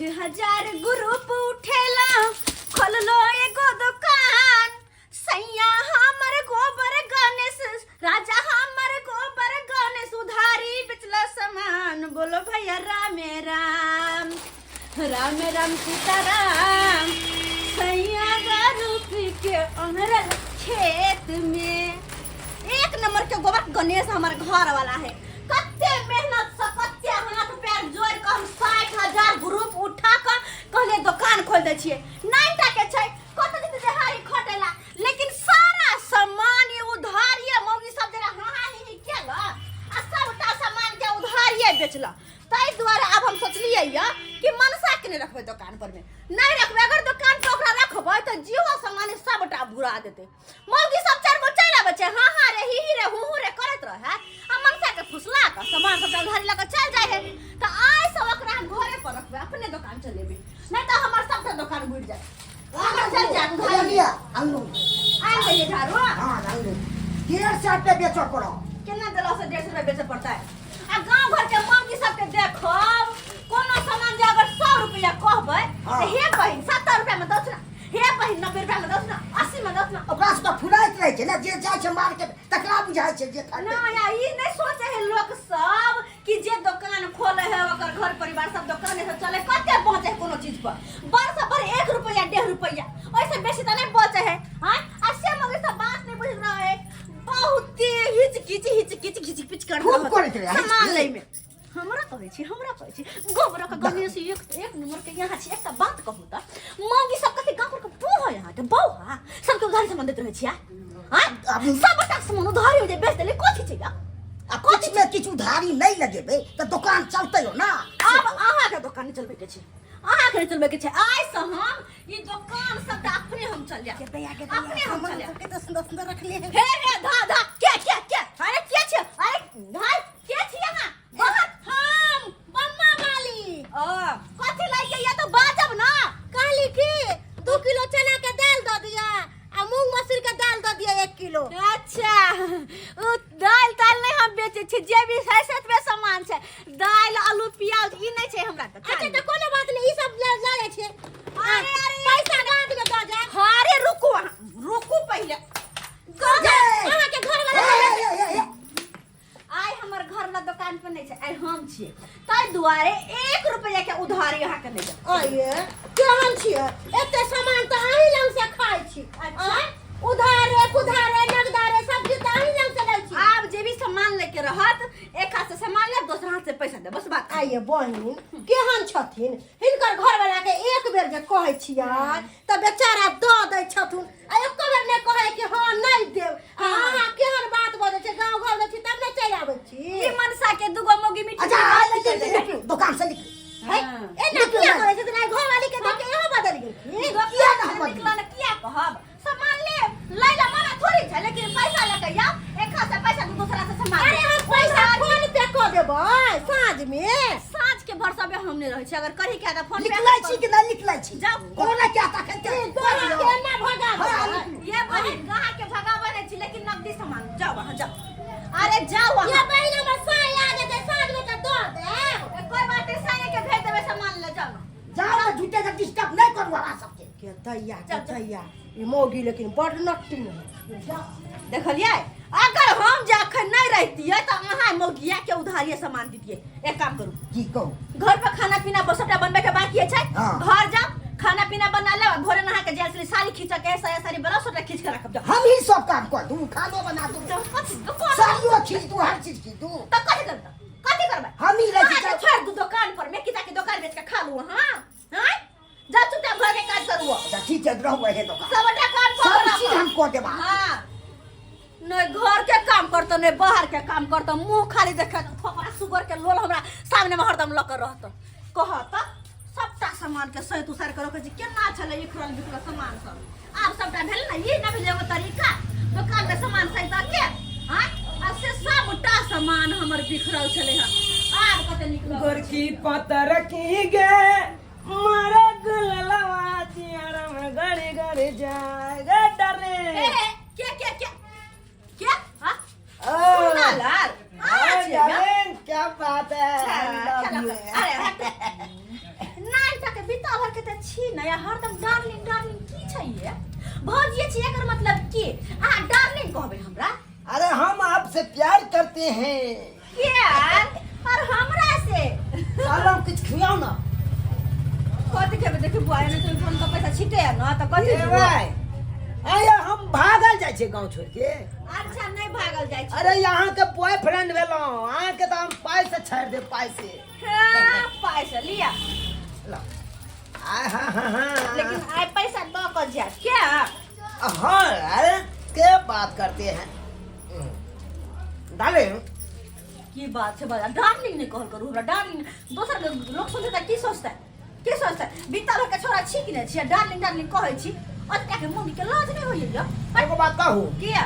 60,000 group उठेला, खोललो एगो दुकान। सैया हमर गोबर गणेश, राजा हमर गोबर गणेश, उधारी बेचला सामान। बोलो भैया रामे राम, राम राम सीताराम। सैया दारू पी के अमरल खेत में। एक नंबर के गोबर गणेश हमार घर वाला है। कते मेहनत से, कते हाथ पैर जोड़ के हम 60,000 ग्रुप उठा के कहलिए दुकान खोल दै छियै। नहीं टा के छै, कत दिन देहारी खटेला, लेकिन सारा सामान ये उधारिये मौगी सब जरा हाँ हाँ ही ही केला आ सबटा सामान के उधारिये बेचला। ताहि दुआरे आब हम सोचलियै या कि मनसा के नहि रखबै दुकान पर में, नहीं रखबै। अगर दुकान पर ओकरा रखबै तऽ जेहो सामान सबटा बुरा देतै। मौगी सब चारि गो चलि आबै छै, हाँ हाँ रे, ही ही रे, हूँ हूँ रे करैत रहै आ मनसा के फुसला कऽ सामान सबटा उधारी लऽ कऽ चलि जाइ है। तऽ आइ सब ओकरा हम घरे पर रखबै, अपने दुकान चलेबै, नहीं तऽ हमर सबटा दुकान बुड़ि जायत। हमर चलि जायत उधारी। लिया आनलू। आनि देलियै झाड़ू। हाँ, आनलू। 150 रुपया बेचऽ पड़ो। केना देलौ से 150 रुपया बेचऽ पड़तै? आ गाँव घर के मौगी सबके देखब, कोनो सामान जे अगर 100 रुपया कहबै तऽ हे बहिन 70 रुपया में दस ना, हे बहिन 90 रुपया में दस ना, 80 में दस ना। ओकरा से तऽ फुराइत रहै छै ने, जे जाइ छै मार्केट तकरा बुझाइ छै जे खरीदै। ना या ई नहि सोचे है लोक सब कि जे दोकान खोले है ओकर घर परिवार सब दोकाने से चले। कते बचे है कोनो चीज पर? बड़ से बड़ 1 रुपया 1.5 रुपया, ओइसे बेसी तऽ नहि बचे है। हाँ, आ से मगर सब बात नहीं बुझ रहा है। बहुत हिचकिच हिचकिच घिच पिच कर खूब रहत करैत रहै, सामान हिचकिच। लै में। हमरा कहै छी, हमरा कहै छी गोबर के गणेश एक एक नंबर के यहाँ छी। एकटा बात कहू तऽ मौगी सब कथी गाँव के बो है यहाँ के बौ हा सबके उधारी सामान दैत रहै छियै? आँय? सबटा सामान उधारी हो जाए बेच देले, कथी छै या? आ किछु में किछु उधारी नहीं लगेबै तऽ दोकान चलतै हो ना। आब अहाँके दोकान नहि चलबैके छै, अहाँके नहि चलबैके छै। आइ से हम ई दोकान सबटा अपने हम चल जायब, अपने हम चल जायब। कते सुंदर सुंदर रखले है। हे हे धा धा के के के, अरे के छै? अरे भाई के छी अहाँ? बाहर। हम बम्मा वाली। ओ कथी लैके या तऽ बाजब ना। कहली कि 2 किलो चना के दाल दऽ दिया आ मूंग मसूर के दाल दऽ दिया 1 किलो। अच्छा, उ दालि तालि नहि हम बेचै छी, जे भी छै से एतबे सामान छै, दालि आलू प्याज ई नहि छै हमरा तऽ। अच्छा, तऽ कोनो बात नहि, ई सब लऽ लऽ जाइ छियै। अरे अरे, पैसा बाद में दऽ जायब। अरे रुकू अहाँ, रुकू पहिले। अहाँके घर वाला हे, हे, हे, हे। आइ हमर घर वाला दुकान पर नहि छै, आइ हम छियै, ताहि दुआरे 1 रुपया के उधारी अहाँके नहि देब। आइए केहन छियै, एते सामान तऽ अहीं लग से खाइ छी। अच्छा। आँय? उधारे कुधारे नगदारे सब चीज तऽ अहीं लग से लै छी। आब जे भी सामान लैके रहत, एक हाथ से सामान लेब, दोसर हाथ से पैसा देब, बस बात। आइए बहिन केहन छथिन, हिनकर घरवाला के एक बेर जे कहै छियै तऽ बेचारा दऽ दै छथुन आ एको बेर नहि कहै कि हँ नहि देब। आ अहाँ केहन बात बजै छै, गाँव घर दै छी तब ने चलि आबै छी। ई मनसा के दूगो मौगी मिठी अच्छा, आ, निकलू, निकलू, दोकान से निकलू। है, एना किया करै छथिन? आइ घरवाली के देख के इहो बदलि गेलखिन। किया ना हम बदली? निकला ने, किया कहब? सामान ले लै ला मना थोड़ी छै, लेकिन पैसा लऽ के आउ, एक हाथ से पैसा दू, दोसर हाथ से सामान। अरे हम पैसा फोन पे कऽ देबै साँझ में। साँझ के भरसबे हम नहि रहै छी, अगर करी के तऽ फोन पे। निकलै छी कि नहि निकलै छी? जाउ। कोना क्या तखन के ई गाहक के एना भगा हाँ, देबै। निकलू। ये बहिन, गाहक के भगाबै नहि छी, लेकिन नकदी सामान। जाउ अहाँ, जाउ, अरे जाउ ये अहाँ। बहिन हमर साँझ आ जेतै, साँझ में तऽ दऽ देब। कोई बात नहीं, साँझ के भेज देबै सामान ले, जाउ ना। जाउ ने, झूठे के डिस्टर्ब नहि करू हमरा सबके। के दैया, के दैया, ई मौगी लेकिन बड़ नट्टी है। देखलियै, अगर हम जे अखन नहि रहितियै तऽ अहाँ मौगिया के उधारिये सामान दितियै। एक काम करू। की कहू? घर पर खाना पीना बस सबटा बनबै के बाकी छै। घर जाउ, खाना पीना बना लेब, भोरे नहा के जाय छलै साड़ी खींचऽ के, साया साड़ी ब्लाउज सबटा खींच के राखब, जाउ। हम ही सब काम कर दू, खानो बना दू, जाउ, कथी कोन साड़ियो खींच दू, हर चीज खींच दू। तऽ कथी करबै, कथी करबै? हम ही रहै छी। अहाँके छोड़ि दू दोकान पर में, किताके दोकान बेच के खा लू अहाँ? आँय, जा चुपचाप घर के काज करू। अच्छा ठीक छै, रहू हे दोकान। सबटा काम कऽ सब चीज हम कऽ देब। हाँ, नहीं घर के काम करतो, नहीं बाहर के काम करतो, मुंह खाली देखे थोपड़ा सुगर के लोल हमरा सामने में हरदम लऽ के रहतो। कहत सबटा सामान के सैत उसार के रखै छी, केना छलै इखरल बिखरल सामान सब, आब सबटा भेल ने। ई नहि भेल एगो तरीका दोकान में सामान सैत के? हाँ, आ से सबटा सामान हमर बिखरल छलै हँ, आब कते नीक लगै छै। गोरकी पतर की गे मारे गुललवा जियारा में गड़ी गड़ी जाए गे डरे। ए, के के के के, हाँ? ओ, सुना लाल हाँ, आ छियै ना? डार्लिंग, क्या बात है, I love you. अरे हट, नाइ तक छी ने या हरदम डार्लिंग डार्लिंग की छै ये भौजिए छी एकर मतलब की अहाँ डार्लिंग कहबै हमरा अरे हम आपसे प्यार करते हैं प्यार और हमरा से कहलहुँ किछु खियाउ ना कथी खेबै देखियौ बुआ एने तुम फोन का पैसा छिटे है ना तऽ कथी ए देबो? भाई अरे हम भागल जाइ छियै गाँव छोड़ि के अच्छा नहि भागल जाइ छै अरे अहाँ के बॉयफ्रेंड भेलहुँ अहाँ के तऽ हम पाइ से छाड़ि देब पाइ से हाँ, पैसा लिया ला। आ हा हा हा लेकिन आइ पैसा दऽ कऽ जायब क्या हाँ अरे के बात करते हैं डाले की बात छै बड़ा डार्लिंग नहि कहल करू हमरा डार्लिंग दोसर लोक सोचतै की सोचतै की सोचतै बीता भर के छोरा छी कि नहि छी डार्लिंग डार्लिंग कहै छी ओतेक के मम्मी के लाज नहि होइए यौ एगो बात कहू किया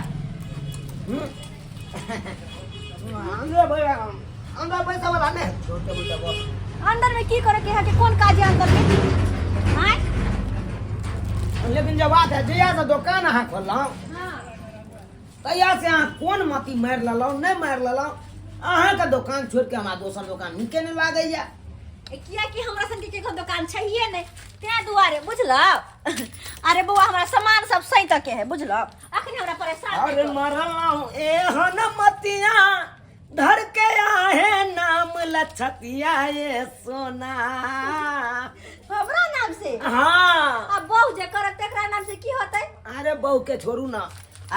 अंदर भैया अंदर पैसा वाला नहीं छोटे मोटे बाप अंदर में की करे के है के कोन काज है अंदर में आँय लेकिन जब बात है जहिया से दुकान अहाँ खोललहुँ हाँ तहिया से अहाँ कोन मती मारि लेलहुँ नहि मारि लेलहुँ अहाँके दोकान छोड़ि के हमरा दोसर दोकान नीके नहि लागैया कियाकि हमरा सन के केकर दोकान छैहे नहि तें दुआरे बुझलौ अरे बौआ हमरा सामान सब सैत के है बुझलौ अखन हमरा परेशान नहि अरे कर। मरलहुँ एहन मतिया धर के आहे नाम लछतिया ये सोना हमरा नाम से हाँ आ बहू जे करत तेकरा नाम से की होतै अरे बहू के छोड़ू ना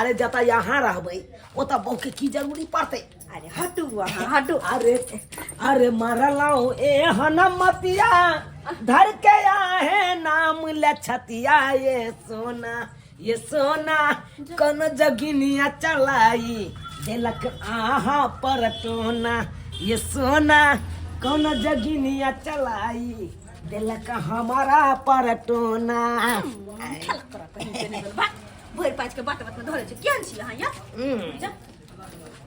अरे जतऽ यहाँ रहबै ओतऽ बहू के की जरूरी पड़तै अरे हटू अहाँ हटू अरे अरे मरलहुँ एहन मतिया धर के आहे नाम लछतिया ये सोना ये सोना कौन जगिनिया चलाई देलक आहा पर टोना ये सोना कौन जगिनिया चलाई देलक हमारा पर टोना खेल कर कहीं के नहीं भाग भरि पाँच के बाट बाट में धरे छै केहन छी अहाँ यार जा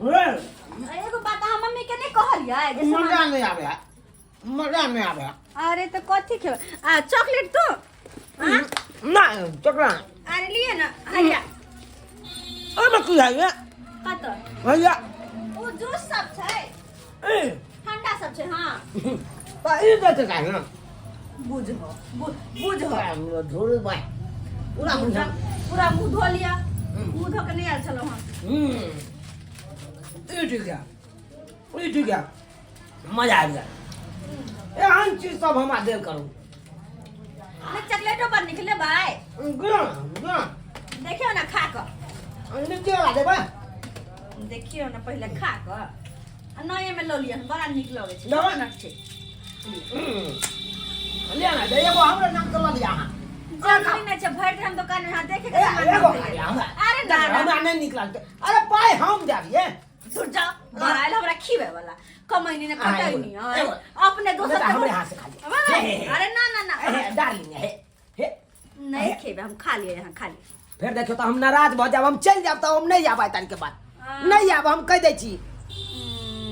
एगो बात अहाँ मम्मी के नहीं कहलियै जे सामान- मजा नहीं आवे है मजा नहीं आवे है अरे तो कथी खेबै आ चॉकलेट तो हाँ? ना चकरा अरे लिए ना हैया ओहिमे की है ये कतऽ भैया ओ जूस सब छै ए ठंडा सब छै हाँ तऽ ई देते चाही ना बुझहो बुझहो झोर भाई पूरा बुझा पूरा मुँह धो लिअ मुँह धो के नहि आयल छलहुँ हँ ई ठीक है ई ठीक है मजा आबि गेल एहन चीज सब हमरा देल करू नहि चॉकलेटो बड़ नीक लेबै गुना गुना देखियौ ने खा कऽ नीचे वाला देबै देखियौ ने पहिले खा कऽ आ नये मे लऽ लिअ बड़ा नीक लगै छै लेबै? चॉकलेट छै लिअ ने एगो हमरो नाम के लऽ लिअ अहाँ जरूरी नहि छै भरि दिन हम दोकान में अहाँ देखे के ए, सामान एगो नहि खा लिअ भेटत। हमरा अरे ना ना हमरा नहि नीक लगतै अरे पाइ हम देब ये दूर जाओ बड़ा आयल हमरा खिबे वाला कमैनी ने हाँ, एगो, कटैनी है एगो। अपने दोसर बेटा, के हमरे हाथ से खा लिअ। अबे, हे, हे, हे। अरे ना ना ना हे, डार्लिंग हे हे नहीं खेबे हम खा लिए यहाँ खा लिए फेर देखियौ तऽ हम नाराज भऽ जायब हम चलि जायब तऽ हम नहि आयब आइ तारीख के बाद हाँ। नहि आयब हम कहि दै छी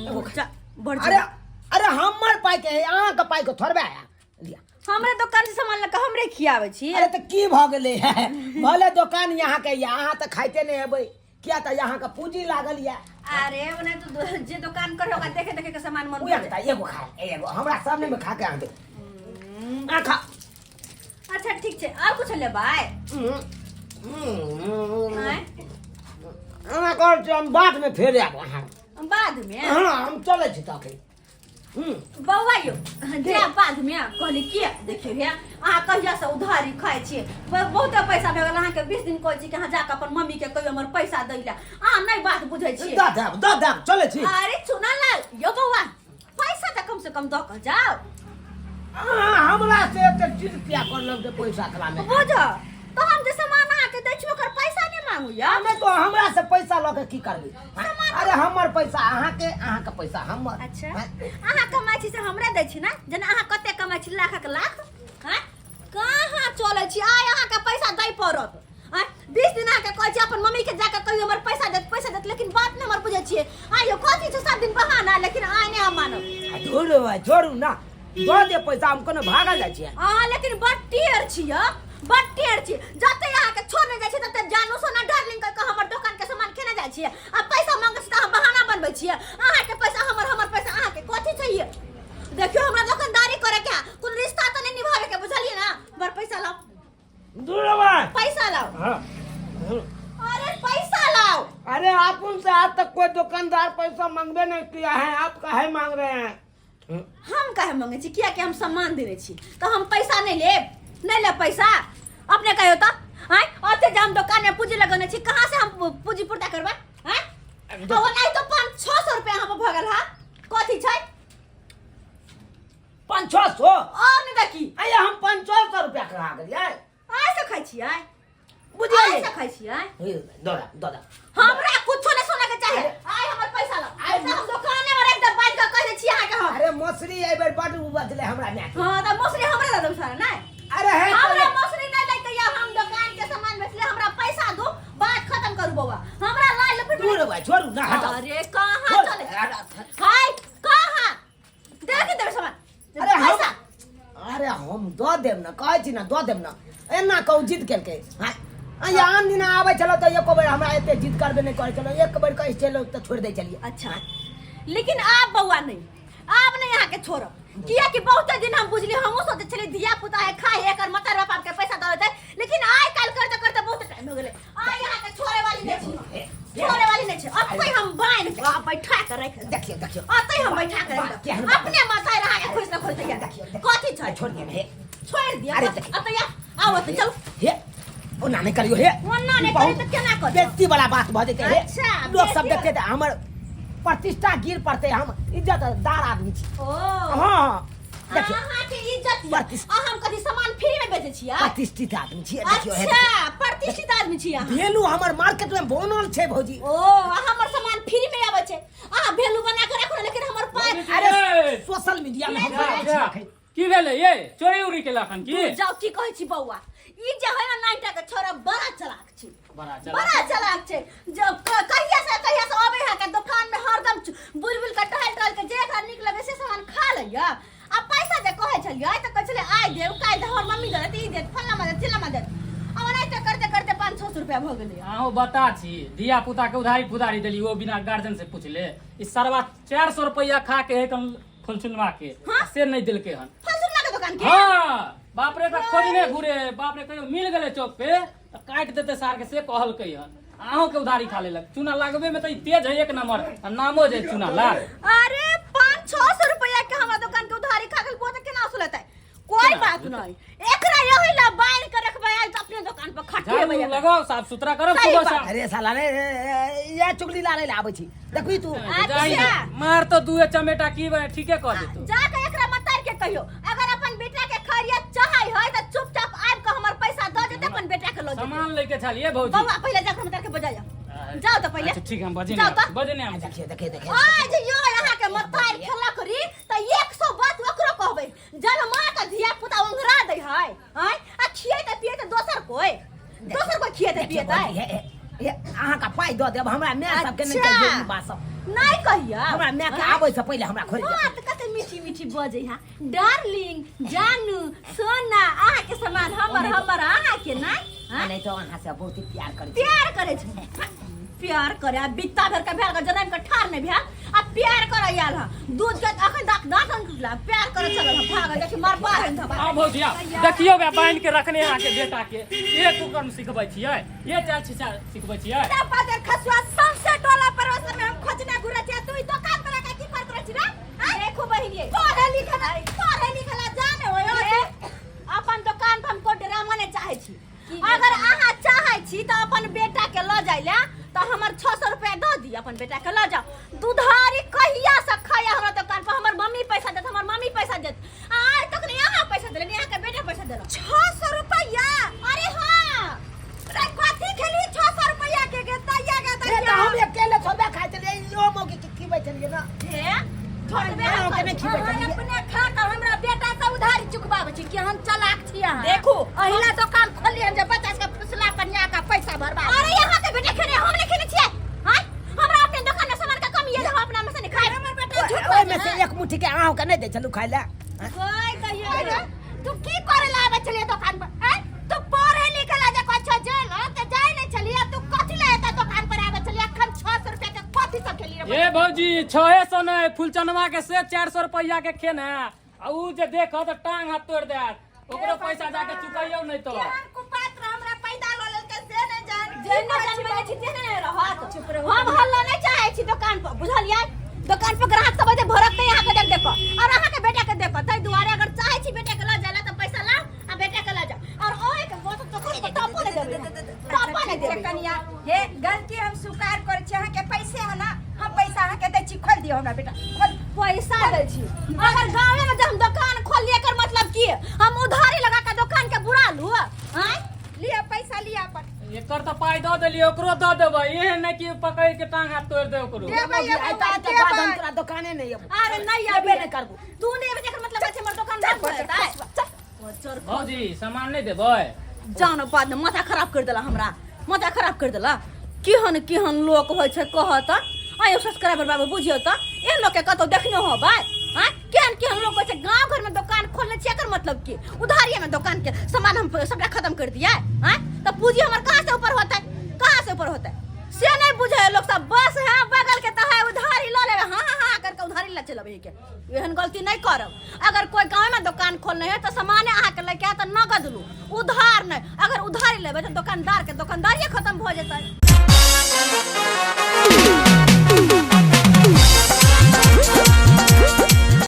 एगो खा। जा, बढ़ अरे जा। अरे हमर पाइ के है अहाँके पाइ के थोड़बे आया लिअ हमरे दोकान से सामान लऽ कऽ हमरे खियाबै छी अरे तऽ की भऽ गेलै भले दोकान यहाँके यऽ अहाँ तऽ खाइते नहि हेबै किया तऽ अहाँके पूंजी लागल यऽ अरे ओना तो जे दोकान करे ओकरा देखे देखे के सामान मन उएह तऽ एगो खा एगो हमरा सामने में खा के अहाँ दे आ खा अच्छा ठीक छै और कुछ लेबै आँय? अहाँ कहै छी हम बाद में फेर आयब अहाँ बाद में हाँ हम चलै छी तखन बौआ यौ जायब बादमे कहली किया देखियौ हे अहाँ कहियासँ उधारी खाइ छियै बहुते पैसा भए गेल अहाँके 20 दिन कहै छी कि अहाँ जाकऽ अपन मम्मीके कहियौ हमर पैसा दै लए अहाँ नहि बात बुझै छियै दऽ देब दऽ देब चलै छी अरे चुना लाल यौ बौआ पैसा तऽ कम से कम दऽ कऽ जाउ अहाँ हमरा से एते चीज किया करलक जे पैसा कला में बुझ तऽ हम जे सामान अहाँके दै छी ओकर पैसा नहि मांगू यौ हमे तो हमरा से पैसा लऽ के की करबै अरे हमर पैसा अहाँके अहाँके पैसा हमर अच्छा हैं? अहाँ कमाइ छी से हमरा दै छी ने जेना अहाँ कते कमाइ छी लाखक लाख हैं कहाँ चलै छी आइ अहाँके पैसा दै पड़त आँय 20 दिन अहाँके कहै छी अपन मम्मी के जाके कहियो हमर पैसा देत पैसा देत लेकिन बात नहि हमर बुझै छियै आइ यौ कथी छै सब दिन बहाना लेकिन आइ नहि हम मानब आ छोड़ू भाई, छोड़ू ना दऽ दे पैसा हम कोनो भागल जाइ छियै अहाँ लेकिन बड़ टेढ़ छियै बड़ टेढ़ छी जते अहाँके छोड़ने जाइ छियै तते जानू सोना डार्लिंग कहि कऽ हमर दोकान के सामान खेने जाइ छियै आ पैसा मांगै छी तऽ अहाँ बहाना बनबै छियै अहाँके पैसा हमर हमर पैसा अहाँके कथी चाहिए देखियौ हमरा दोकानदारी करे के है, कोनो रिश्ता तऽ नहि निभावे के बुझलियै ना हमर पैसा कोई दुकानदार पैसा मांगबे नहीं किया है, आप काहे मांग रहे हैं? हम काहे मांगे छी? किया कि हम सम्मान देने छी तऽ हम पैसा नहि लेब, नहि लेब पैसा। अपने कहियो तऽ आँय, ओते जे हम दोकान में पूंजी लगौने छी, कहाँ से हम पूंजी पूर्ता करबै? आँय, आ ओनाहि तऽ 500-600 रुपया हम भऽ गेल। हा, कथी छै? 500-600? और नहि तऽ की। अरे, हम 500-600 रुपया कहाँ गेलियै? आइ से खाइ छियै। बुझलियै? आइ से खाइ छियै। हे, दौड़ा दौड़ा। हमरा कुछो नहि सुनऽ के चाही। आइ हमर पैसा ला। आइ पैसा हम दोकाने में राखि देब, बांधि कऽ कहि दै छी अहाँके हम। अरे, मौसरी एहि बेर बड उपजलै हमरा माय के। हाँ, तऽ मौसरी हमरे दऽ देब सारा, नहि? अरे हे, हमरा मौसरी नहि लैके या हम दोकान के सामान बेचले, हमरा पैसा दू, बात खत्म करू बौआ। हमरा लाल लपेट। दूर भाई, छोड़ू ना, हटाओ। अरे, कहाँ छोड़, चले? अरे, हाय, कहाँ देख देबै सामान? अरे हम पैसा। अरे, हम दऽ देब ने, कहै छी ने दऽ देब ने। एना कहू जिद केलकै। हाँ, आ आन दिना आबै छलौ तऽ एको बेर हमरा एते जिद करबे नहि करै छलौ। एक बेर कहै छलौ तऽ छोड़ि दै छलियै। अच्छा, लेकिन आब बौआ नहीं, आब नहीं अहाँके छोड़ब, कियाकि बहुते दिन हम बुझली, हमहूँ सोचै छलियै धिया पुता है, खाए है, एकर मतर बाप के पैसा दऽ देतै, लेकिन आइ काल्हि करते करते बहुत टाइम हो गेलै। आइ अहाँके छोड़े वाली नहि छी, छोड़े वाली नहि छी। अतै हम बान्हि के आ बैठा के राखि देब। देखियौ, देखियौ। अतै हम बैठा के राखि देब। केहन बात? अपने माथा अहाँके खोजि न खोजि देखियौ, देखियौ। कथी छै? छोड़ दियौ ने, हे। छोड़ि दिअ। अरे, देखियौ। अतै आउ, अतै चलू। हे, ओना नहि करियौ हे। ओना नहि बहुत करी तऽ केना करी? बेइज्जती वाला बात भऽ जेतै हे। अच्छा, लोक सब बेइज्जती। देखते तऽ हमर प्रतिष्ठा गिर पड़तै। हम इज्जतदार आदमी छी। ओ। हँ, देखियौ। अहाँके इज्जत यऽ। प्रतिष्ठा। आ हम कथी सामान फ्री में बेचै छियै? प्रतिष्ठित आदमी छियै, देखियौ हे। अच्छा, प्रतिष्ठित आदमी छी अहाँ। वैल्यू हमर मार्केट में बनल छै भौजी। ओ, आ हमर सामान फ्री में आबै छै। अहाँ वैल्यू बना के राखू ने, लेकिन हमर पाइ अरे, सोशल मीडिया में हम बनल छी अखन। की भेलै ये? चोरी उरी केलक हन की? जाउ, की कहै छी बौआ, ई जे है ना नाइटा के छोरा, बड़ा चलाक छै। बड़ा चलाक। बड़ा चलाक छै। जब कहिया से अबै है के दुकान में, हरदम बुल बुल के टहल टहल के जे एकरा नीक लगे से सामान खा लैया। आ पैसा जे कहै छलियै तऽ कहै छलै आइ देब, काल्हि देब, हमर मम्मी देत, ई देत, फल्लाँ देत, चिल्लाँ देत। आ ओनाहिते करते करते 500-600 रुपया भऽ गेलै। अहूँ बता छी, धिया पुता के उधारी फुधारी देली, ओ बिना गार्जियन से पूछले। ई सरवा 400 रुपया खा के है कन फुलचुनवा के। हाँ? से नहीं देलके हन। फलसुना के दुकान के? हाँ, बाप रे, एकरा खोजने घुरे, बाप रे, कहियो मिल गेलै चौक पे तऽ काटि देतै सार के, से कहलकै हन। अहूँ के उधारी खा लेलक। चूना लागबे में तऽ ई तेज है एक नंबर, आ नामो जे चूना लाल। अरे, 500-600 रुपया के हमरा दुकान के उधारी खा गेल, वो तऽ केना वसूलतै? कोई केना बात वसूलतै? नहीं, एकरा यही ला बांध के रखबै, आज अपने दुकान पर खटिएबै। झाड़ू लगाओ, साफ सुथरा करब सही सुबह बात। शाम। अरे साला रे, या चुगली लारे ला आबै छी, देखबी तू। जाहि अच्छा। मार तो दुए चमेटा की बने, ठीके कह देतो। जाके एकरा मतार के कहियो, अगर अपन बेटा के खैरियत चाहै है तऽ चुपचाप आबि के हमर पैसा दऽ देते, अपन बेटा के लऽ जेतै। सामान लेके छलिए भौजी। बौआ, पहिले जाके मतार के बजाइयो, जाओ तऽ पहिले। अच्छा ठीक, हम बजे जाओ नहीं तऽ। बजे नहीं हम। देखियो, देखियो, देखियो। आज यो यहाँ के मतार खेलक री तऽ 100 बात ओकरो कहबै। जब माँ के धिया पुता ओंघरा दै है, आँय, आ खिएते पिएते दोसर कोई, दोसर कोई खिएते देखियो पिएते। भौजी, हे, हे, हे, अहाँके पाइ दऽ देब, हमरा माय सबके नहि कहियौ ई बात सब। नहीं कहिया। हमरा माय के आबै से पहिले हमरा खोलि हाँ, तऽ कते मीठी मीठी बजै हा, डार्लिंग, जानू, सोना, अहाँ के सामान हमर, हमर अहाँ के नहीं। हाँ? नहीं तो अहाँ से बहुत ही प्यार करै छी। प्यार करे छै, प्यार करे। आ बित्ता भर के भेल के जनम के ठार नहीं भेल आ प्यार करे आयल ह। दूध के अखन दाँत दाँत निकला प्यार करे चलल ह, भाग देखी मर पार है धबा। आ भौजी, आ देखियौ बे, बान्हि के रखने अहाँके बेटा के। एक कुकर्म सिखबै छियै, ये चाल छिचा सिखबै छियै। तब बाजार खसुआ सबसे टोला पड़ोस में हम खोजने घुरे छियै, तू ई दुकान पर के की करत रहै छी रे? आँय? देखो बहिनी, पढ़े लिखे ना, पढ़े लिखे ला जाने होय। अपन दुकान पर हम कोई ड्रामा नहीं चाहे छी। अगर अहाँ चाहे छी तऽ अपन बेटा के लऽ जाय ले तऽ हमर 600 रुपया दऽ दी, अपन बेटा के लऽ जाओ। दुधारी कहिया से खाया हमरा दुकान पर, हमर मम्मी पैसा देत, हमर मम्मी पैसा देत, आ आइ तक नहीं अहाँ पैसा देले, अहाँ के बेटा पैसा देलक। 600 रुपया? अरे हाँ। अरे, कथी खेली 600 रुपया के? गे तैया, गे हे, तऽ तैया। हम अकेले थोड़बे खाइ छलियै, इहो मौगी के खिबै छलियै ने। हे, थोड़बे हम अहाँके नहि खिबै अहाँ छलियै। अपने खा कऽ हमरा बेटा से उधारी चुकबाबै छी। केहन चलाक छी अहाँ। देखू। अहिला दोकान खोलली हन जे बच्चा सबके फुसला कनिया का पैसा भरबा। अरे, यहाँ के बेटा खेने, हम नहीं खेने छियै। हाँ, हमरा अपने दुकान में सामान के कमी है, हम अपना में से नहीं खाए। हमर बेटा झूठ ओहिमे बाजै से एक मुट्ठी के अहाँके नहि दै छलहुँ खाइ लए? कोई कहियो तू की करे ला आबै छलियै दुकान पर? आँय, तू पढ़े लिखे ला जे कहै छौ जे न तऽ जाय नहि छलियै, तू कथी ला एतऽ दुकान पर आबै छलियै? अखन 600 रुपया के कथी सब खेली रे? ए भौजी, 600 नहि, फुलचनवा के से 400 रुपया के खेने, आ ऊ जे देखत तऽ टांग हाथ तोड़ि देत। ओकरो पैसा जाके चुकैयौ नहि तऽ। केहन कुपात्र हमरा पैदा लऽ लेलकै से नहि जान। जेना जन्म छी तेहने ने रहत। हम हल्ला नहि चाहै छी दोकान पर, बुझलियै? दोकान पर ग्राहक सब एते भरत नहि अहाँके देख देख कऽ और अहाँके बेटा के देख कऽ। ताहि दुआरे अगर चाहै छी बेटा के लऽ जाय ला तऽ पैसा लाउ आ बेटा के लऽ जाउ, और ओहि के गोत तो कोई टपो नहि देबै, टपो नहि ठीक छै देबै। कनिया, हे गलती हम स्वीकार करै छी। अहाँके पैसे है ना, हम पैसा अहाँके दै छी। खोल दियौ हमरा बेटा, खोल। पैसा दै छी। अगर गाँवे में जब हम दोकान खोललियै, एकर मतलब की हम उधारी लगा के दोकान के बुरा लू? आँय, लिअ पैसा, लिअ अपन। एकर तऽ पाइ दऽ देलियै, ओकरो दऽ देबै। एहन नहि कि पकड़ि के टांग हाथ तोड़ि दे ओकरो। देबै। आइ तारीख के बाद हम तोरा दोकाने नहि अयबो। अरे नहीं एबे अभी नहि करबो। तू नहीं अबे, एकर मतलब छै हमर दोकान बंद भऽ जेतै। भौजी, सामान नहि देबै? जानो, बाद में माथा खराब कर देला, हमरा माथा खराब कर देला। केहन केहन लोक होइ छै कहत। आयो सब्सक्राइबर बाबू, बुझियौ तऽ एहन लोकके कतौ देखने होबै? आँय, केहन केहन लोक होइ छै। गाँव घरमे दोकान खोलने छियै, एकर मतलब की उधारिये में दोकान के सामान हम सबटा खत्म कर दियै? आँय, तऽ पूंजी हमर कहाँ से ऊपर होतै, कहाँ से ऊपर होतै से नहीं बुझे लोग सब। बस है बगल के तऽ है, उधारी लऽ लेबै, हाँ हाँ हाँ करके उधारी लऽ चलबै के। एहन गलती नहीं करब। अगर कोई गाँव में दोकान खोलने है तऽ सामाने अहाँके लैके आयत तऽ नगद लू, उधार नहीं। अगर उधारी लेबै तऽ दोकानदार के दोकानदारिये खत्म भऽ जेतै।